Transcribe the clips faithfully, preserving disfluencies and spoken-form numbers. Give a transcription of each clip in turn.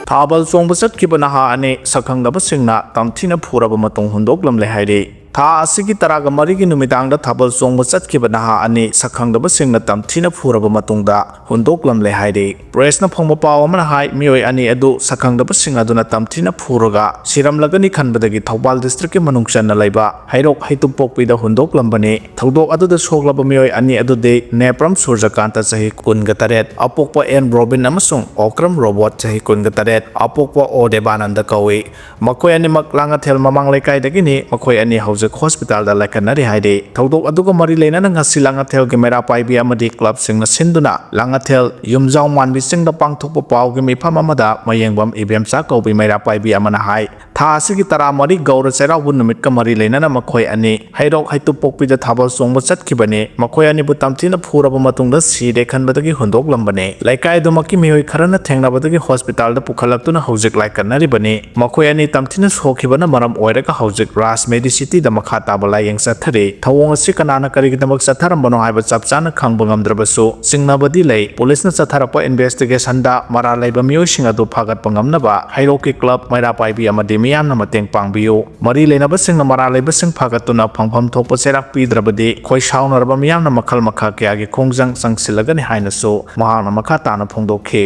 ꯊꯥꯕꯜ ꯆꯣꯡꯕ ꯆꯠꯈꯤꯕ ꯅꯍꯥ ꯑꯅꯤ ꯁꯛꯈꯪꯗꯕꯁꯤꯡꯅ ꯇꯝꯊꯤꯅ ꯐꯨꯔꯕ ꯃꯇꯨꯡ ꯍꯨꯟꯗꯣꯛꯂꯝꯂꯦ ꯍꯥꯏꯔꯤ꯫ ꯊꯥ ꯑꯁꯤꯒꯤ ꯇꯔꯥꯒ ꯃꯔꯤꯒꯤ ꯅꯨꯃꯤꯗꯥꯡꯗ ꯊꯥꯕꯜ ꯆꯣꯡꯕ ꯆꯠꯈꯤꯕ ꯅꯍꯥ ꯑꯅꯤ ꯁꯛꯈꯪꯗꯕꯁꯤꯡꯅ ꯇꯝꯊꯤꯅ ꯐꯨꯔꯕ ꯃꯇꯨꯡꯗ ꯍꯨꯟꯗꯣꯛꯂꯝꯂꯦ ꯍꯥꯏꯔꯤ꯫ ꯄ꯭ꯔꯦꯁꯅ ꯐꯪꯕ ꯄꯥꯎ ꯑꯃꯅ ꯍꯥꯏ, ꯃꯤꯑꯣꯏ ꯑꯅꯤ ꯑꯗꯨ ꯁꯛꯈꯪꯗꯕꯁꯤꯡ ꯑꯗꯨꯅ ꯇꯝꯊꯤꯅ ꯐꯨꯔꯒ ꯁꯤꯔꯝꯂꯒꯅꯤ ꯈꯟꯕꯗꯒꯤ ꯊꯧꯕꯥꯜ ꯗꯤꯁꯇ꯭ꯔꯤꯛꯀꯤ ꯃꯅꯨꯡ ꯆꯟꯅ ꯂꯩꯕ ꯍꯩꯔꯣꯛ ꯍꯩꯇꯨꯞꯄꯣꯛꯄꯤꯗ ꯍꯨꯟꯗꯣꯛꯂꯝꯕꯅꯤ꯫ ꯊꯧꯗꯣꯛ ꯑꯗꯨꯗ ꯁꯣꯛꯂꯕ ꯃꯤꯑꯣꯏ ꯑꯅꯤ ꯑꯗꯨꯗꯤ ꯅꯦꯄ꯭ꯔꯝ ꯁꯨꯔꯖꯀꯥꯟꯇ ꯆꯍꯤ ꯀꯨꯟꯒ ꯇꯔꯦꯠ, ꯑꯄꯣꯛꯄ ꯑꯦꯟ ꯔꯣꯕꯤꯟ ꯑꯃꯁꯨꯡ ꯑꯣꯀ꯭ꯔꯝ ꯔꯣꯕꯣꯠ ꯆꯍꯤ ꯀꯨꯟꯒ ꯇꯔꯦꯠ, ꯑꯄꯣꯛꯄ ꯑꯣ ꯗꯦꯕꯥꯅꯟꯗ ꯀꯧꯏ꯫ ꯃꯈꯣꯏ ꯑꯅꯤꯃꯛ ꯂꯥꯡꯉꯊꯦꯜ ꯃꯃꯥꯡ ꯂꯩꯀꯥꯏꯗꯒꯤꯅꯤ꯫ ꯃꯈꯣꯏ ꯑꯅꯤ ꯍꯧꯖꯤꯛ ꯍꯣꯁꯄꯤꯇꯥꯜꯗ ꯂꯥꯏꯀꯠꯅꯔꯤ ꯍꯥꯏꯔꯤ꯫ ꯊꯧꯗꯣꯛ ꯑꯗꯨꯒ ꯃꯔꯤ ꯂꯩꯅꯅ ꯉꯁꯤ ꯂꯥꯡꯉꯊꯦꯜꯒꯤ ꯃꯩꯔꯥ ꯄꯥꯏꯕꯤ ꯑꯃꯗꯤ ꯀ꯭ꯂꯕꯁꯤꯡꯅ ꯁꯤꯟꯗꯨꯅ ꯂꯥꯡꯉꯊꯦꯜ ꯌꯨꯝꯖꯥꯎ ꯃꯥꯟꯕꯤ ꯆꯤꯡꯗ ꯄꯥꯡꯊꯣꯛꯄ ꯄꯥꯎꯒꯤ ꯃꯤꯐꯝ ꯑꯃꯗ ꯃꯌꯦꯡꯕꯝ ꯏꯕꯦꯝꯆꯥ ꯀꯧꯕꯤ ꯃꯩꯔꯥ ꯄꯥꯏꯕꯤ ꯑꯃꯅ ꯍꯥꯏ, ꯊꯥ ꯑꯁꯤꯒꯤ ꯇꯔꯥꯃꯔꯤ ꯒꯧꯔ ꯆꯩꯔꯥꯎꯕ ꯅꯨꯃꯤꯠꯀ ꯃꯔꯤ ꯂꯩꯅꯅ ꯃꯈꯣꯏ ꯑꯅꯤ ꯍꯩꯔꯣꯛ ꯍꯩꯇꯨꯞꯄꯣꯛꯄꯤꯗ ꯊꯥꯕꯜ ꯆꯣꯡꯕ ꯆꯠꯈꯤꯕꯅꯤ꯫ ꯃꯈꯣꯏ ꯑꯅꯤꯕꯨ ꯇꯝꯊꯤꯅ ꯐꯨꯔꯕ ꯃꯇꯨꯡꯗ ꯁꯤꯔꯦ ꯈꯟꯕꯗꯒꯤ ꯍꯨꯟꯗꯣꯛꯂꯝꯕꯅꯤ꯫ ꯂꯩꯀꯥꯏ ꯑꯗꯨꯃꯛꯀꯤ ꯃꯤꯑꯣꯏ ꯈꯔꯅ ꯊꯦꯡꯅꯕꯗꯒꯤ ꯍꯣꯁꯄꯤꯇꯥꯜꯗ ꯄꯨꯈꯠꯂꯛꯇꯨꯅ ꯍꯧꯖꯤꯛ ꯂꯥꯏꯀꯠꯅꯔꯤꯕꯅꯤ꯫ ꯃꯈꯣꯏ ꯑꯅꯤ ꯇꯝꯊꯤꯅ ꯁꯣꯛꯈꯤꯕꯅ ꯃꯔꯝ ꯑꯣꯏꯔꯒ ꯍꯧꯖꯤꯛ ꯔꯥꯖ ꯃꯦꯗꯤꯁꯤꯇꯤꯗ ꯃꯈꯥ ꯇꯥꯕ ꯂꯥꯌꯦꯡ ꯆꯠꯊꯔꯤ꯫ ꯊꯧꯑꯣꯡ ꯑꯁꯤ ꯀꯅꯥꯅ ꯀꯔꯤꯒꯤꯗꯃꯛ ꯆꯠꯊꯔꯝꯕꯅꯣ ꯍꯥꯏꯕ ꯆꯞ ꯆꯥꯅ ꯈꯪꯕ ꯉꯝꯗ꯭ꯔꯕꯁꯨ ꯆꯤꯡꯅꯕꯗꯤ ꯂꯩ꯫ ꯄꯨꯂꯤꯁꯅ ꯆꯠꯊꯔꯛꯄ ꯏꯟꯚꯦꯁꯇꯤꯒꯦꯁꯟꯗ ꯃꯔꯥꯜ ꯂꯩꯕ ꯃꯤꯑꯣꯏꯁꯤꯡ ꯑꯗꯨ ꯐꯥꯒꯠꯄ ꯉꯝꯅꯕ ꯍꯩꯔꯣꯛꯀꯤ ꯀ꯭ꯂꯕ, ꯃꯩꯔꯥ ꯄꯥꯏꯕꯤ ꯑꯃꯗꯤ ꯃꯤꯌꯥꯝꯅ ꯃꯇꯦꯡ ꯄꯥꯡꯕꯤꯌꯨ꯫ ꯃꯔꯤ ꯂꯩꯅꯕꯁꯤꯡꯅ ꯃꯔꯥꯜ ꯂꯩꯕꯁꯤꯡ ꯐꯥꯒꯠꯇꯨꯅ ꯐꯪꯐꯝ ꯊꯣꯛꯄ ꯆꯩꯔꯥꯛ ꯄꯤꯗ꯭ꯔꯕꯗꯤ ꯈꯣꯏ ꯁꯥꯎꯅꯔꯕ ꯃꯤꯌꯥꯝꯅ ꯃꯈꯜ ꯃꯈꯥ ꯀꯌꯥꯒꯤ ꯈꯣꯡꯖꯪ ꯆꯪꯁꯤꯜꯂꯒꯅꯤ ꯍꯥꯏꯅꯁꯨ ꯃꯍꯥꯛꯅ ꯃꯈꯥ ꯇꯥꯅ ꯐꯣꯡꯗꯣꯛꯈꯤ꯫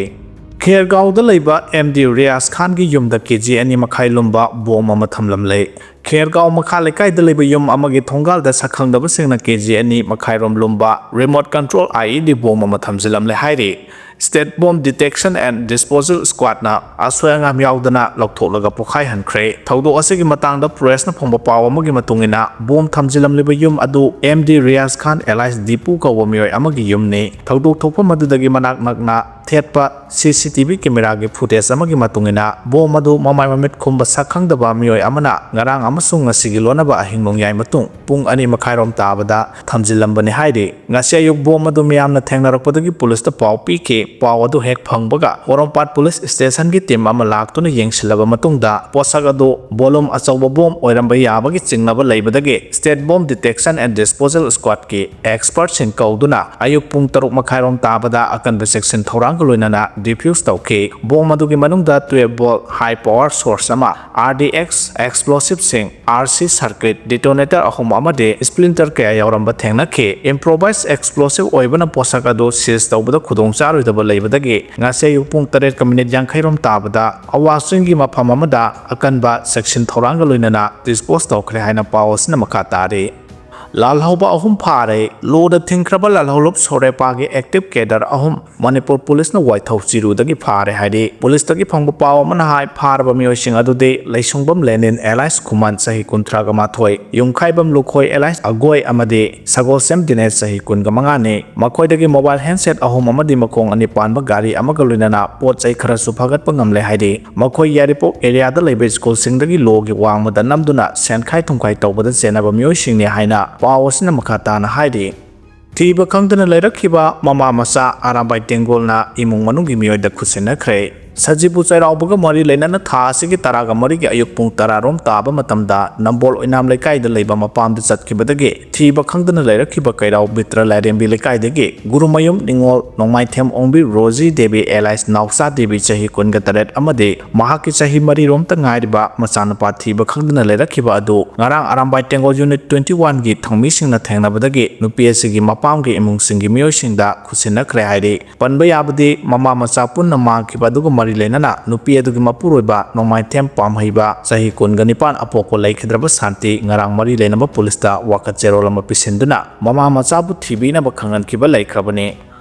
ꯈꯦꯔꯒꯥꯎꯗ ꯂꯩꯕ ꯑꯦꯝ ꯗꯤ ꯔꯤꯌꯥꯖ ꯈꯥꯟꯒꯤ ꯌꯨꯝꯗ ꯀꯦ ꯖꯤ ꯑꯅꯤ ꯃꯈꯥꯏ ꯂꯨꯝꯕ ꯕꯣꯝ ꯑꯃ ꯊꯝꯂꯝꯂꯦ꯫ ꯈꯦꯔꯒꯥꯎ ꯃꯈꯥ ꯂꯩꯀꯥꯏꯗ ꯂꯩꯕ ꯌꯨꯝ ꯑꯃꯒꯤ ꯊꯣꯡꯒꯥꯜꯗ ꯁꯛꯈꯪꯗꯕꯁꯤꯡꯅ ꯀꯦ ꯖꯤ ꯑꯅꯤ ꯃꯈꯥꯏꯔꯣꯝ ꯂꯨꯝꯕ ꯔꯤꯃꯣꯠ ꯀꯟꯇ꯭ꯔꯣꯜ ꯑꯥꯏ ꯏ ꯗꯤ ꯕꯣꯝ ꯑꯃ ꯊꯝꯖꯤꯜꯂꯝꯂꯦ ꯍꯥꯏꯔꯤ꯫ State Bomb Detection and Disposal Squadꯅ ꯑꯁꯣꯏ ꯑꯉꯥꯝ ꯌꯥꯎꯗꯅ ꯂꯧꯊꯣꯛꯂꯒ ꯄꯣꯈꯥꯏꯍꯟꯈ꯭ꯔꯦ꯫ ꯊꯧꯗꯣꯛ ꯑꯁꯤꯒꯤ ꯃꯇꯥꯡꯗ ꯄ꯭ꯔꯦꯁꯅ ꯐꯣꯡꯕ ꯄꯥꯎ ꯑꯃꯒꯤ ꯃꯇꯨꯡ ꯏꯟꯅ, ꯕꯣꯝ ꯊꯝꯖꯤꯜꯂꯝꯂꯤꯕ ꯌꯨꯝ ꯑꯗꯨ ꯑꯦꯝ ꯗꯤ ꯔꯤꯌꯥꯖ ꯈꯥꯟ alias ꯗꯤꯄꯨ ꯀꯧꯕ ꯃꯤꯑꯣꯏ ꯑꯃꯒꯤ ꯌꯨꯝꯅꯤ꯫ ꯊꯧꯗꯣꯛ ꯊꯣꯛꯄ ꯃꯗꯨꯗꯒꯤ ꯃꯅꯥꯛ ꯅꯛꯅ ꯊꯦꯠꯄ ꯁꯤ ꯁꯤ ꯇꯤ ꯚꯤ ꯀꯦꯃꯦꯔꯥꯒꯤ ꯐꯨꯇꯦꯖ ꯑꯃꯒꯤ ꯃꯇꯨꯡ ꯏꯟꯅ, ꯕꯣꯝ ꯑꯗꯨ ꯃꯃꯥꯏ ꯃꯃꯤꯠ ꯈꯨꯝꯕ ꯁꯛꯈꯪꯗꯕ ꯃꯤꯑꯣꯏ ꯑꯃꯅ ꯉꯔꯥꯡ ꯑꯃꯁꯨꯡ ꯉꯁꯤꯒꯤ ꯂꯣꯟꯅꯕ ꯑꯍꯤꯡ ꯅꯣꯡꯌꯥꯏ ꯃꯇꯨꯡ ꯄꯨꯡ ꯑꯅꯤ ꯃꯈꯥꯏꯔꯣꯝ ꯇꯥꯕꯗ ꯊꯝꯖꯤꯜꯂꯝꯕꯅꯤ ꯍꯥꯏꯔꯤ꯫ ꯉꯁꯤ ꯑꯌꯨꯛ ꯕꯣꯝ ꯑꯗꯨ ꯃꯤꯌꯥꯝꯅ ꯊꯦꯡꯅꯔꯛꯄꯗꯒꯤ ꯄꯨꯂꯤꯁꯇ ꯄꯥꯎ ꯄꯤꯈꯤ꯫ ꯄꯥꯎ ꯑꯗꯨ ꯍꯦꯛ ꯐꯪꯕꯒ ꯄꯣꯔꯣꯝꯄꯥꯠ ꯄꯨꯂꯤꯁ ꯁ꯭ꯇꯦꯁꯟꯒꯤ ꯇꯤꯝ ꯑꯃ ꯂꯥꯛꯇꯨꯅ ꯌꯦꯡꯁꯤꯜꯂꯕ ꯃꯇꯨꯡꯗ, ꯄꯣꯠꯁꯛ ꯑꯗꯨ ꯕꯣꯂꯨꯝ ꯑꯆꯧꯕ ꯕꯣꯝ ꯑꯣꯏꯔꯝꯕ ꯌꯥꯕꯒꯤ ꯆꯤꯡꯅꯕ ꯂꯩꯕꯗꯒꯤ State Bomb Detection and Disposal Squadꯀꯤ ꯑꯦꯛꯁꯄꯔꯠꯁꯤꯡ ꯀꯧꯗꯨꯅ ꯑꯌꯨꯛ ꯄꯨꯡ ꯇꯔꯨꯛ ꯃꯈꯥꯏꯔꯣꯝ ꯇꯥꯕꯗ ꯑꯀꯟꯕ ꯆꯦꯛꯁꯤꯟ ꯊꯧꯔꯥꯡ ꯂꯣꯏꯅꯅ ꯗꯤꯐ꯭ꯌꯨꯁ ꯇꯧꯈꯤ꯫ ꯕꯣꯝ ꯑꯗꯨꯒꯤ ꯃꯅꯨꯡꯗ twelve volt high power source ꯑꯃ, R D X explosive ꯁꯤꯡ, R C circuit detonator ꯑꯍꯨꯝ ꯑꯃꯗꯤ splinter ꯀꯌꯥ ꯌꯥꯎꯔꯝꯕ ꯊꯦꯡꯅꯈꯤ꯫ Improvised explosive ꯑꯣꯏꯕꯅ ꯄꯣꯠꯁꯛ ꯑꯗꯨ ꯁꯤꯖ ꯇꯧꯕꯗ ꯈꯨꯗꯣꯡ ꯆꯥꯔꯣꯏꯗꯕ ꯂꯩꯕꯗꯒꯤ ꯉꯁꯤ ꯑꯌꯨꯛ ꯄꯨꯡ ꯇꯔꯦꯠꯀ ꯃꯤꯅꯤꯠ ꯌꯥꯡꯈꯩ ꯔꯣꯝ ꯇꯥꯕꯗ ꯑꯋꯥ ꯆꯤꯡꯒꯤ ꯃꯐꯝ ꯑꯃꯗ ꯑꯀꯟꯕ ꯆꯦꯛꯁꯤꯟ ꯊꯧꯔꯥꯡꯒ ꯂꯣꯏꯅꯅ ꯗꯤꯁꯄꯣꯁ ꯇꯧꯈ꯭ꯔꯦ ꯍꯥꯏꯅ ꯄꯥꯎ ꯑꯁꯤꯅ ꯃꯈꯥ ꯇꯥꯔꯤ꯫ ꯂꯥꯜꯍꯧꯕ ꯑꯍꯨꯝ ꯐꯥꯔꯦ꯫ ꯂꯣꯗ ꯊꯤꯡꯈ꯭ꯔꯕ ꯂꯥꯜꯍꯧꯂꯨꯞ ꯁꯣꯔꯦꯄꯥꯒꯤ active cadre ꯑꯍꯨꯝ ꯃꯅꯤꯄꯨꯔ ꯄꯨꯂꯤꯁꯅ ꯋꯥꯏꯊꯧ ꯆꯤꯔꯨꯗꯒꯤ ꯐꯥꯔꯦ ꯍꯥꯏꯔꯤ꯫ ꯄꯨꯂꯤꯁꯇꯒꯤ ꯐꯪꯕ ꯄꯥꯎ ꯑꯃꯅ ꯍꯥꯏ, ꯐꯥꯔꯕ ꯃꯤꯑꯣꯏꯁꯤꯡ ꯑꯗꯨꯗꯤ ꯂꯩꯁꯨꯡꯕꯝ ꯂꯦꯅꯤꯟ alias ꯈꯨꯃꯟ, ꯆꯍꯤ ꯀꯨꯟꯊ꯭ꯔꯥꯒ ꯃꯥꯊꯣꯏ, ꯌꯨꯝꯈꯥꯏꯕꯝ ꯂꯨꯈꯣꯏ alias ꯑꯒꯣꯏ ꯑꯃꯗꯤ ꯁꯒꯣꯜꯁꯦꯝ ꯗꯤꯅꯦꯁ, ꯆꯍꯤ ꯀꯨꯟꯒ ꯃꯉꯥꯅꯤ꯫ ꯃꯈꯣꯏꯗꯒꯤ mobile handset ꯑꯍꯨꯝ ꯑꯃꯗꯤ ꯃꯈꯣꯡ ꯑꯅꯤ ꯄꯥꯟꯕ ꯒꯥꯔꯤ ꯑꯃꯒ ꯂꯣꯏꯅꯅ ꯄꯣꯠ ꯆꯩ ꯈꯔꯁꯨ ꯐꯒꯠꯄ ꯉꯝꯂꯦ ꯍꯥꯏꯔꯤ꯫ ꯃꯈꯣꯏ ꯌꯥꯏꯔꯤꯄꯣꯛ area ꯗ ꯂꯩꯕ ꯁ꯭ꯀꯨꯜꯁꯤꯡꯗꯒꯤ ꯂꯣꯒꯤ ꯋꯥꯡꯃꯗ ꯅꯝꯗꯨꯅ ꯁꯦꯟꯈꯥꯏ ꯊꯨꯝꯈꯥꯏ ꯇꯧꯕꯗ ꯆꯦꯟꯅꯕ ꯃꯤꯑꯣꯏꯁꯤꯡꯅꯤ ꯍꯥꯏꯅ ꯄꯥꯎ ꯑꯁꯤꯅ ꯃꯈꯥ ꯇꯥꯅ ꯍꯥꯏꯔꯤ꯫ ꯊꯤꯕ ꯈꯪꯗꯅ ꯂꯩꯔꯛꯈꯤꯕ ꯃꯃꯥ ꯃꯆꯥ ꯑꯔꯥꯝꯕꯥꯏ ꯇꯦꯡꯒꯣꯜꯅ ꯏꯃꯨꯡ ꯃꯅꯨꯡꯒꯤ ꯃꯤꯑꯣꯏꯗ ꯈꯨꯠꯁꯤꯟꯅꯈ꯭ꯔꯦ꯫ ꯁꯖꯤꯕꯨ ꯆꯩꯔꯥꯎꯕꯒ ꯃꯔꯤ ꯂꯩꯅꯅ ꯊꯥ ꯑꯁꯤꯒꯤ ꯇꯔꯥꯒ ꯃꯔꯤꯒꯤ ꯑꯌꯨꯛ ꯄꯨꯡ ꯇꯔꯥ ꯔꯣꯝ ꯇꯥꯕ ꯃꯇꯝꯗ ꯅꯝꯕꯣꯜ ꯑꯣꯏꯅꯥꯝ ꯂꯩꯀꯥꯏꯗ ꯂꯩꯕ ꯃꯄꯥꯝꯗ ꯆꯠꯈꯤꯕꯗꯒꯤ ꯊꯤꯕ ꯈꯪꯗꯅ ꯂꯩꯔꯛꯈꯤꯕ ꯀꯩꯔꯥꯎ ꯕꯤꯇ꯭ꯔ ꯂꯥꯏꯔꯦꯝꯕꯤ ꯂꯩꯀꯥꯏꯗꯒꯤ ꯒꯨꯔꯨꯃꯌꯨꯝ ꯅꯤꯉꯣꯜ ꯅꯣꯡꯃꯥꯏꯊꯦꯝ ꯑꯣꯡꯕꯤ ꯔꯣꯖꯤ ꯗꯦꯕꯤ alias ꯅꯥꯎꯆꯥ ꯗꯦꯕꯤ, ꯆꯍꯤ ꯀꯨꯟꯒ ꯇꯔꯦꯠ ꯑꯃꯗꯤ ꯃꯍꯥꯛꯀꯤ ꯆꯍꯤ ꯃꯔꯤ ꯔꯣꯝꯇ ꯉꯥꯏꯔꯤꯕ ꯃꯆꯥꯅꯨꯄꯥ ꯊꯤꯕ ꯈꯪꯗꯅ ꯂꯩꯔꯛꯈꯤꯕ ꯑꯗꯨ ꯉꯔꯥꯡ ꯑꯔꯥꯝꯕꯥꯏ ꯇꯦꯡꯒꯣꯜ unit twenty one ꯒꯤ ꯊꯧꯃꯤꯁꯤꯡꯅ ꯊꯦꯡꯅꯕꯗꯒꯤ ꯅꯨꯄꯤ ꯑꯁꯤꯒꯤ ꯃꯄꯥꯝꯒꯤ ꯏꯃꯨꯡꯁꯤꯡꯒꯤ ꯃꯤꯑꯣꯏꯁꯤꯡꯗ ꯈꯨꯠꯁꯤꯟꯅꯈ꯭ꯔꯦ ꯍꯥꯏꯔꯤ꯫ ꯄꯟꯕ ꯌꯥꯕꯗꯤ, ꯃꯃꯥ ꯃꯆꯥ ꯄꯨꯟꯅ ꯃꯥꯡꯈꯤꯕ ꯑꯗꯨꯒ ꯃꯔꯤ ꯂꯩꯅꯅ ꯅꯨꯄꯤ ꯑꯗꯨꯒꯤ ꯃꯄꯨꯔꯣꯏꯕ ꯅꯣꯡꯃꯥꯏꯊꯦꯝ ꯄꯥꯝꯍꯩꯕ, ꯆꯍꯤ ꯀꯨꯟꯒ ꯅꯤꯄꯥꯟ ꯑꯄꯣꯛꯄ ꯂꯩꯈꯤꯗ꯭ꯔꯕ ꯁꯥꯟꯇꯤ ꯉꯔꯥꯡ ꯃꯔꯤ ꯂꯩꯅꯕ ꯄꯨꯂꯤꯁꯇ ꯋꯥꯀꯠ ꯆꯦꯔꯣꯜ ꯑꯃ ꯄꯤꯁꯤꯟꯗꯨꯅ ꯃꯃꯥ ꯃꯆꯥꯕꯨ ꯊꯤꯕꯤꯅꯕ ꯈꯪꯍꯟꯈꯤꯕ ꯂꯩꯈ꯭ꯔꯕꯅꯤ꯫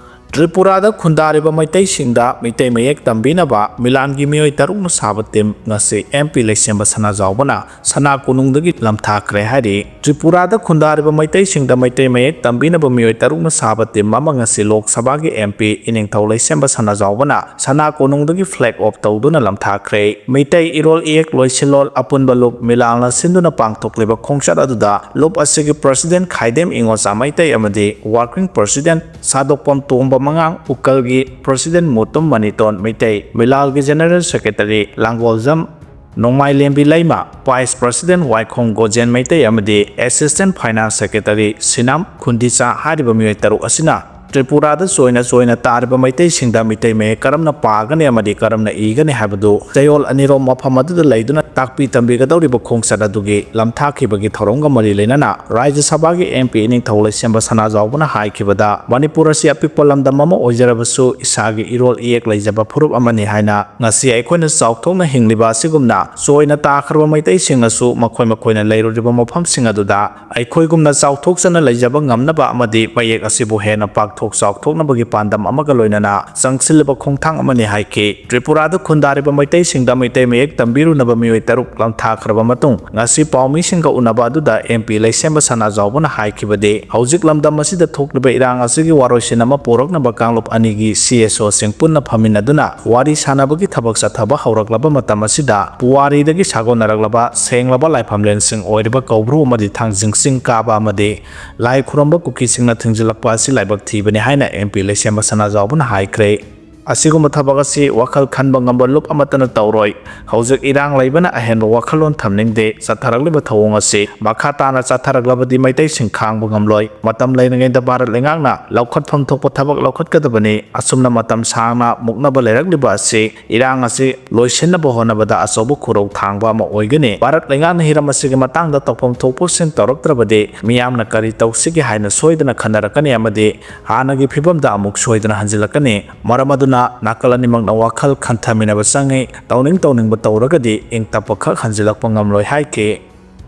ꯇ꯭ꯔꯤꯄꯨꯔꯥꯗ ꯈꯨꯟꯗꯥꯔꯤꯕ ꯃꯩꯇꯩꯁꯤꯡꯗ ꯃꯩꯇꯩ ꯃꯌꯦꯛ ꯇꯝꯕꯤꯅꯕ ꯃꯤꯂꯥꯟꯒꯤ ꯃꯤꯑꯣꯏ ꯇꯔꯨꯛꯅ ꯁꯥꯕ team ꯉꯁꯤ M P ꯂꯩꯁꯦꯝꯕ ꯁꯅꯥꯖꯥꯎꯕꯅ ꯁꯅꯥ ꯀꯣꯅꯨꯡꯗꯒꯤ ꯂꯝꯊꯥꯈ꯭ꯔꯦ ꯍꯥꯏꯔꯤ꯫ ꯇ꯭ꯔꯤꯄꯨꯔꯥꯗ ꯈꯨꯟꯗꯥꯔꯤꯕ ꯃꯩꯇꯩꯁꯤꯡꯗ ꯃꯩꯇꯩ ꯃꯌꯦꯛ ꯇꯝꯕꯤꯅꯕ ꯃꯤꯑꯣꯏ ꯇꯔꯨꯛꯅ ꯁꯥꯕ team ꯑꯃ ꯉꯁꯤ ꯂꯣꯛ ꯁꯚꯥꯒꯤ M P ꯏꯅꯤꯡꯊꯧ ꯂꯩꯁꯦꯝꯕ ꯁꯅꯥꯖꯥꯎꯕꯅ ꯁꯅꯥ ꯀꯣꯅꯨꯡꯗꯒꯤ flag off ꯇꯧꯗꯨꯅ ꯂꯝꯊꯥꯈ꯭ꯔꯦ꯫ ꯃꯩꯇꯩ ꯏꯔꯣꯜ ꯏꯌꯦꯛ ꯂꯣꯏꯁꯤꯜꯂꯣꯜ ꯑꯄꯨꯟꯕ ꯂꯨꯞ ꯃꯤꯂꯥꯜꯅ ꯁꯤꯟꯗꯨꯅ ꯄꯥꯡꯊꯣꯛꯂꯤꯕ ꯈꯣꯡꯆꯠ ꯑꯗꯨꯗ ꯂꯨꯞ ꯑꯁꯤꯒꯤ president ꯈꯥꯏꯗꯦꯝ ꯏꯉꯣꯆꯥ ꯃꯩꯇꯩ ꯑꯃꯗꯤ working president ꯁꯥꯗꯣꯛꯄꯝ ꯇꯣꯝꯕ ꯃꯉꯥꯡ, ꯎꯀꯜꯒꯤ president Mutum ꯃꯅꯤꯇꯣꯟ Meitei, ꯃꯤꯂꯥꯜꯒꯤ general secretary ꯂꯥꯡꯒꯣꯜꯖꯝ ꯅꯣꯡꯃꯥꯏꯂꯦꯝꯕꯤ ꯂꯩꯃ, vice president ꯋꯥꯏꯈꯣꯡ ꯒꯣꯖꯦꯟ ꯃꯩꯇꯩ ꯑꯃꯗꯤ assistant finance secretary ꯁꯤꯅꯥꯝ ꯈꯨꯟꯗꯤꯆꯥ ꯍꯥꯏꯔꯤꯕ ꯃꯤꯑꯣꯏ ꯇꯔꯨꯛ ꯑꯁꯤꯅ ꯇ꯭ꯔꯤꯄꯨꯔꯥꯗ ꯆꯣꯏꯅ ꯆꯣꯏꯅ ꯇꯥꯔꯤꯕ ꯃꯩꯇꯩꯁꯤꯡꯗ ꯃꯤꯇꯩ ꯃꯌꯦꯛ ꯀꯔꯝꯅ ꯄꯥꯒꯅꯤ ꯑꯃꯗꯤ ꯀꯔꯝꯅ ꯏꯒꯅꯤ ꯍꯥꯏꯕꯗꯨ ꯆꯌꯣꯜ ꯑꯅꯤꯔꯣꯝ ꯃꯐꯝ ꯑꯗꯨꯗ ꯂꯩꯗꯨꯅ ꯇꯥꯛꯄꯤ ꯇꯝꯕꯤꯒꯗꯧꯔꯤꯕ ꯈꯣꯡꯆꯠ ꯑꯗꯨꯒꯤ ꯂꯝꯊꯥꯈꯤꯕꯒꯤ ꯊꯧꯔꯝꯒ ꯃꯔꯤ ꯂꯩꯅꯅ ꯔꯥꯖ꯭ꯌ ꯁꯚꯥꯒꯤ M P ꯏꯅꯤꯡꯊꯧ ꯂꯩꯁꯦꯝꯕ ꯁꯅꯥꯖꯥꯎꯕꯅ ꯍꯥꯏꯈꯤꯕꯗ, ꯃꯅꯤꯄꯨꯔ ꯑꯁꯤ ꯑꯄꯤꯛꯄ ꯂꯝꯗꯝ ꯑꯃ ꯑꯣꯏꯖꯔꯕꯁꯨ ꯏꯁꯥꯒꯤ ꯏꯔꯣꯜ ꯏꯌꯦꯛ ꯂꯩꯖꯕ ꯐꯨꯔꯨꯞ ꯑꯃꯅꯤ ꯍꯥꯏꯅ ꯉꯁꯤ ꯑꯩꯈꯣꯏꯅ ꯆꯥꯎꯊꯣꯛꯅ ꯍꯤꯡꯂꯤꯕ ꯑꯁꯤꯒꯨꯝꯅ ꯆꯣꯏꯅ ꯇꯥꯈ꯭ꯔꯕ ꯃꯩꯇꯩꯁꯤꯡꯅꯁꯨ ꯃꯈꯣꯏ ꯃꯈꯣꯏꯅ ꯂꯩꯔꯨꯔꯤꯕ ꯃꯐꯝꯁꯤꯡ ꯑꯗꯨꯗ ꯑꯩꯈꯣꯏꯒꯨꯝꯅ ꯆꯥꯎꯊꯣꯛꯆꯅ ꯂꯩꯖꯕ ꯉꯝꯅꯕ ꯑꯃꯗꯤ ꯃꯌꯦꯛ ꯑꯁꯤꯕꯨ ꯍꯦꯟꯅ ꯄꯥꯛꯊꯣꯛ ꯆꯥꯎꯊꯣꯛꯅꯕꯒꯤ ꯄꯥꯟꯗꯝ ꯑꯃꯒ ꯂꯣꯏꯅꯅ ꯆꯪꯁꯤꯜꯂꯤꯕ ꯈꯣꯡꯊꯥꯡ ꯑꯃꯅꯤ ꯍꯥꯏꯈꯤ꯫ ꯇ꯭ꯔꯤꯄꯨꯔꯥꯗ ꯈꯨꯟꯗꯥꯔꯤꯕ ꯃꯩꯇꯩꯁꯤꯡꯗ ꯃꯩꯇꯩ ꯃꯌꯦꯛ ꯇꯝꯕꯤꯔꯨꯅꯕ ꯃꯤꯑꯣꯏ ꯇꯔꯨꯛ ꯂꯝꯊꯥꯈ꯭ꯔꯕ ꯃꯇꯨꯡ, ꯉꯁꯤ ꯄꯥꯎꯃꯤꯁꯤꯡꯒ ꯎꯅꯕ ꯑꯗꯨꯗ M P ꯂꯩꯁꯦꯝꯕ ꯁꯅꯥꯖꯥꯎꯕꯅ ꯍꯥꯏꯈꯤꯕꯗꯤ, ꯍꯧꯖꯤꯛ ꯂꯝꯗꯝ ꯑꯁꯤꯗ ꯊꯣꯛꯂꯤꯕ ꯏꯔꯥꯡ ꯑꯁꯤꯒꯤ ꯋꯥꯔꯣꯏꯁꯤꯟ ꯑꯃ ꯄꯨꯔꯛꯅꯕ ꯀꯥꯡꯂꯨꯞ ꯑꯅꯤꯒꯤ C S Oꯁꯤꯡ ꯄꯨꯟꯅ ꯐꯝꯃꯤꯟꯅꯗꯨꯅ ꯋꯥꯔꯤ ꯁꯥꯟꯅꯕꯒꯤ ꯊꯕꯛ ꯆꯠꯊꯕ ꯍꯧꯔꯛꯂꯕ ꯃꯇꯝ ꯑꯁꯤꯗ ꯄꯨꯋꯥꯔꯤꯗꯒꯤ ꯁꯥꯒꯣꯟꯅꯔꯛꯂꯕ ꯁꯦꯡꯂꯕ ꯂꯥꯏꯐꯝꯂꯦꯟꯁꯤꯡ ꯑꯣꯏꯔꯤꯕ ꯀꯧꯕ꯭ꯔꯨ ꯑꯃꯗꯤ ꯊꯥꯡꯖꯤꯡ ꯆꯤꯡ ꯀꯥꯕ ꯑꯃꯗꯤ ꯂꯥꯏ ꯈꯨꯔꯨꯝꯕ ꯀꯨꯀꯤꯁꯤꯡꯅ ꯊꯤꯡꯖꯤꯜꯂꯛꯄ ꯑꯁꯤ ꯂꯥꯏꯕꯛ ꯊꯤꯕꯅꯤ ꯍꯥꯏꯅ M P ꯂꯩꯁꯦꯝꯕ ꯁꯅꯥꯖꯥꯎꯕꯅ ꯍꯥꯏꯈ꯭ꯔꯦ꯫ ꯑꯁꯤꯒꯨꯝꯕ ꯊꯕꯛ ꯑꯁꯤ ꯋꯥꯈꯜ ꯈꯟꯕ ꯉꯝꯕ ꯂꯨꯞ ꯑꯃꯠꯇꯅ ꯇꯧꯔꯣꯏ꯫ ꯍꯧꯖꯤꯛ ꯏꯔꯥꯡ ꯂꯩꯕꯅ ꯑꯍꯦꯟꯕ ꯋꯥꯈꯜꯂꯣꯟ ꯊꯝꯅꯤꯡꯗꯦ꯫ ꯆꯠꯊꯔꯛꯂꯤꯕ ꯊꯧꯑꯣꯡ ꯑꯁꯤ ꯃꯈꯥ ꯇꯥꯅ ꯆꯠꯊꯔꯛꯂꯕꯗꯤ ꯃꯩꯇꯩꯁꯤꯡ ꯈꯥꯡꯕ ꯉꯝꯂꯣꯏ꯫ ꯃꯇꯝ ꯂꯩꯔꯤꯉꯩꯗ ꯚꯥꯔꯠ ꯂꯩꯉꯥꯛꯅ ꯂꯧꯈꯠꯐꯝ ꯊꯣꯛꯄ ꯊꯕꯛ ꯂꯧꯈꯠꯀꯗꯕꯅꯤ꯫ ꯑꯁꯨꯝꯅ ꯃꯇꯝ ꯁꯥꯡꯅ ꯃꯨꯛꯅꯕ ꯂꯩꯔꯛꯂꯤꯕ ꯑꯁꯤ ꯏꯔꯥꯡ ꯑꯁꯤ ꯂꯣꯏꯁꯤꯟꯅꯕ ꯍꯣꯠꯅꯕꯗ ꯑꯆꯧꯕ ꯈꯨꯔꯧ ꯊꯥꯡꯕ ꯑꯃ ꯑꯣꯏꯒꯅꯤ꯫ ꯚꯥꯔꯠ ꯂꯩꯉꯥꯛꯅ ꯍꯤꯔꯝ ꯑꯁꯤꯒꯤ ꯃꯇꯥꯡꯗ ꯇꯧꯐꯝ ꯊꯣꯛꯄꯁꯤꯡ ꯇꯧꯔꯛꯇ꯭ꯔꯕꯗꯤ ꯃꯤꯌꯥꯝꯅ ꯀꯔꯤ ꯇꯧꯁꯤꯒꯦ ꯍꯥꯏꯅ ꯁꯣꯏꯗꯅ ꯈꯟꯅꯔꯛꯀꯅꯤ ꯑꯃꯗꯤ ꯍꯥꯟꯅꯒꯤ ꯐꯤꯕꯝꯗ ꯑꯃꯨꯛ ꯁꯣꯏꯗꯅ ꯍꯟꯖꯤꯜꯂꯛꯀꯅꯤ꯫ ꯃꯔꯝ ꯑꯗꯨꯅ ꯅꯥꯀꯜ ꯑꯅꯤꯃꯛꯅ ꯋꯥꯈꯜ ꯈꯟꯊꯃꯤꯟꯅꯕ ꯆꯪꯏ꯫ ꯇꯧꯅꯤꯡ ꯇꯧꯅꯤꯡꯕ ꯇꯧꯔꯒꯗꯤ ꯏꯪ ꯇꯞꯄ ꯈꯛ ꯍꯟꯖꯤꯜꯂꯛꯄ ꯉꯝꯂꯣꯏ ꯍꯥꯏꯈꯤ꯫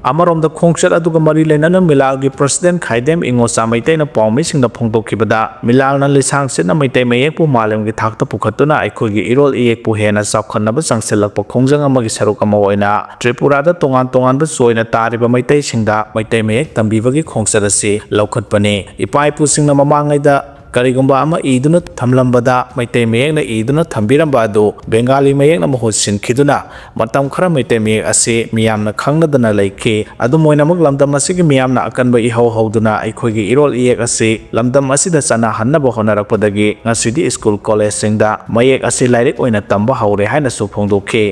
ꯑꯃꯔꯣꯝꯗ ꯈꯣꯡꯆꯠ ꯑꯗꯨꯒ ꯃꯔꯤ ꯂꯩꯅꯅ ꯃꯤꯂꯥꯜꯒꯤ president ꯈꯥꯏꯗꯦꯝ ꯏꯉꯣꯆꯥ ꯃꯩꯇꯩꯅ ꯄꯥꯎꯃꯤꯁꯤꯡꯗ ꯐꯣꯡꯗꯣꯛꯈꯤꯕꯗ, ꯃꯤꯂꯥꯜꯅ ꯂꯤꯁꯥꯡ ꯁꯤꯠꯅ ꯃꯩꯇꯩ ꯃꯌꯦꯛꯄꯨ ꯃꯥꯂꯦꯝꯒꯤ ꯊꯥꯛꯇ ꯄꯨꯈꯠꯇꯨꯅ ꯑꯩꯈꯣꯏꯒꯤ ꯏꯔꯣꯜ ꯏꯌꯦꯛꯄꯨ ꯍꯦꯟꯅ ꯆꯥꯎꯈꯠꯅꯕ ꯆꯪꯁꯤꯜꯂꯛꯄ ꯈꯣꯡꯖꯪ ꯑꯃꯒꯤ ꯁꯔꯨꯛ ꯑꯃ ꯑꯣꯏꯅ ꯇ꯭ꯔꯤꯄꯨꯔꯥꯗ ꯇꯣꯉꯥꯟ ꯇꯣꯉꯥꯟꯕ ꯆꯣꯏꯅ ꯇꯥꯔꯤꯕ ꯃꯩꯇꯩꯁꯤꯡꯗ ꯃꯩꯇꯩ ꯃꯌꯦꯛ ꯇꯝꯕꯤꯕꯒꯤ ꯈꯣꯡꯆꯠ ꯑꯁꯤ ꯂꯧꯈꯠꯄꯅꯤ꯫ ꯏꯄꯥ ꯏꯄꯨꯁꯤꯡꯅ ꯃꯃꯥꯡꯉꯩꯗ ꯀꯔꯤꯒꯨꯝꯕ ꯑꯃ ꯏꯗꯨꯅ ꯊꯝꯂꯝꯕꯗ ꯃꯩꯇꯩ ꯃꯌꯦꯛꯅ ꯏꯗꯨꯅ ꯊꯝꯕꯤꯔꯝꯕ ꯑꯗꯨ ꯕꯦꯡꯒꯥꯂꯤ ꯃꯌꯦꯛꯅ ꯃꯍꯨꯠ ꯁꯤꯟꯈꯤꯗꯨꯅ ꯃꯇꯝ ꯈꯔ ꯃꯩꯇꯩ ꯃꯌꯦꯛ ꯑꯁꯤ ꯃꯤꯌꯥꯝꯅ ꯈꯪꯅꯗꯅ ꯂꯩꯈꯤ꯫ ꯑꯗꯨꯝ ꯑꯣꯏꯅꯃꯛ ꯂꯝꯗꯝ ꯑꯁꯤꯒꯤ ꯃꯤꯌꯥꯝꯅ ꯑꯀꯟꯕ ꯏꯍꯧ ꯍꯧꯗꯨꯅ ꯑꯩꯈꯣꯏꯒꯤ ꯏꯔꯣꯜ ꯏꯌꯦꯛ ꯑꯁꯤ ꯂꯝꯗꯝ ꯑꯁꯤꯗ ꯆꯠꯅꯍꯟꯅꯕ ꯍꯣꯠꯅꯔꯛꯄꯗꯒꯤ ꯉꯁꯤꯗꯤ ꯁ꯭ꯀꯨꯜ ꯀꯣꯂꯦꯖꯁꯤꯡꯗ ꯃꯌꯦꯛ ꯑꯁꯤ ꯂꯥꯏꯔꯤꯛ ꯑꯣꯏꯅ ꯇꯝꯕ ꯍꯧꯔꯦ ꯍꯥꯏꯅꯁꯨ ꯐꯣꯡꯗꯣꯛꯈꯤ꯫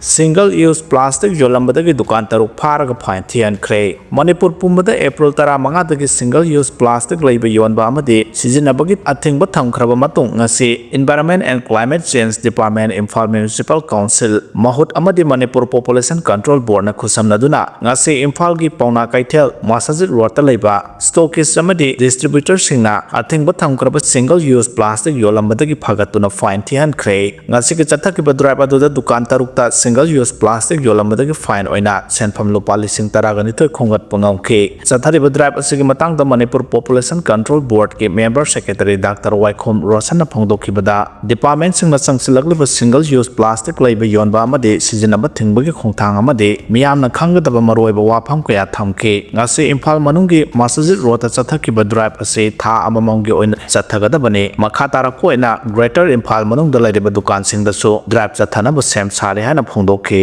Single use plastic ꯌꯣꯜꯂꯝꯕꯗꯒꯤ ꯗꯨꯀꯥꯟ ꯇꯔꯨꯛ ꯐꯥꯔꯒ fine ꯊꯤꯍꯟꯈ꯭ꯔꯦ꯫ ꯃꯅꯤꯄꯨꯔ ꯄꯨꯝꯕꯗ April ꯇꯔꯥꯃꯉꯥꯗꯒꯤ single use plastic ꯂꯩꯕ, ꯌꯣꯟꯕ ꯑꯃꯗꯤ ꯁꯤꯖꯤꯟꯅꯕꯒꯤ ꯑꯊꯤꯡꯕ ꯊꯝꯈ꯭ꯔꯕ ꯃꯇꯨꯡ, ꯉꯁꯤ Environment and Climate Change Department, Imphal Municipal Council, ꯃꯍꯨꯠ ꯑꯃꯗꯤ Manipur Population Control Board ꯅ ꯈꯨꯠꯁꯝꯅꯗꯨꯅ ꯉꯁꯤ ꯏꯝꯐꯥꯜꯒꯤ ꯄꯥꯎꯅꯥ ꯀꯩꯊꯦꯜ, ꯃꯁꯥꯖꯤꯠ ꯔꯣꯗꯇ ꯂꯩꯕ stockist ꯑꯃꯗꯤ distributor ꯁꯤꯡꯅ ꯑꯊꯤꯡꯕ ꯊꯝꯈ꯭ꯔꯕ single use plastic ꯌꯣꯜꯂꯝꯕꯗꯒꯤ ꯐꯒꯠꯇꯨꯅ fine ꯊꯤꯍꯟꯈ꯭ꯔꯦ꯫ ꯉꯁꯤꯒꯤ ꯆꯠꯊꯈꯤꯕ drive ꯑꯗꯨꯗ ꯗꯨꯀꯥꯟ ꯇꯔꯨꯛꯇ single use plastic ꯌꯣꯜꯂꯝꯕꯗꯒꯤ fine ꯑꯣꯏꯅ ꯁꯦꯟꯐꯝ ꯂꯨꯄꯥ ꯂꯤꯁꯤꯡ ꯇꯔꯥꯒ ꯅꯤꯊꯣꯏ ꯈꯣꯝꯒꯠꯄ ꯉꯝꯈꯤ꯫ ꯆꯠꯊꯔꯤꯕ drive ꯑꯁꯤꯒꯤ ꯃꯇꯥꯡꯗ Manipur Population Control Board ꯀꯤ member secretary Doctor ꯋꯥꯏꯈꯣꯝ ꯔꯣꯁꯟꯅ ꯐꯣꯡꯗꯣꯛꯈꯤꯕꯗ, department ꯁꯤꯡꯅ ꯆꯪꯁꯤꯜꯂꯛꯂꯤꯕ single use plastic ꯂꯩꯕ, ꯌꯣꯟꯕ ꯑꯃꯗꯤ ꯁꯤꯖꯤꯟꯅꯕ ꯊꯤꯡꯕꯒꯤ ꯈꯣꯡꯊꯥꯡ ꯑꯃꯗꯤ ꯃꯤꯌꯥꯝꯅ ꯈꯪꯒꯗꯕ ꯃꯔꯨꯑꯣꯏꯕ ꯋꯥꯐꯝ ꯀꯌꯥ ꯊꯝꯈꯤ꯫ ꯉꯁꯤ ꯏꯝꯐꯥꯜ ꯃꯅꯨꯡꯒꯤ ꯃꯁꯥꯖꯤꯠ ꯔꯣꯗꯇ ꯆꯠꯊꯈꯤꯕ drive ꯑꯁꯤ ꯊꯥ ꯑꯃꯃꯝꯒꯤ ꯑꯣꯏꯅ ꯆꯠꯊꯒꯗꯕꯅꯤ꯫ ꯃꯈꯥ ꯇꯥꯔꯛꯄ ꯑꯣꯏꯅ Greater ꯏꯝꯐꯥꯜ ꯃꯅꯨꯡꯗ ꯂꯩꯔꯤꯕ ꯗꯨꯀꯥꯟꯁꯤꯡꯗꯁꯨ drive ꯆꯠꯊꯅꯕ ꯁꯦꯝ ꯁꯥꯔꯦ ꯍꯥꯏꯅ ꯐꯣꯡꯗꯣꯛꯈꯤ꯫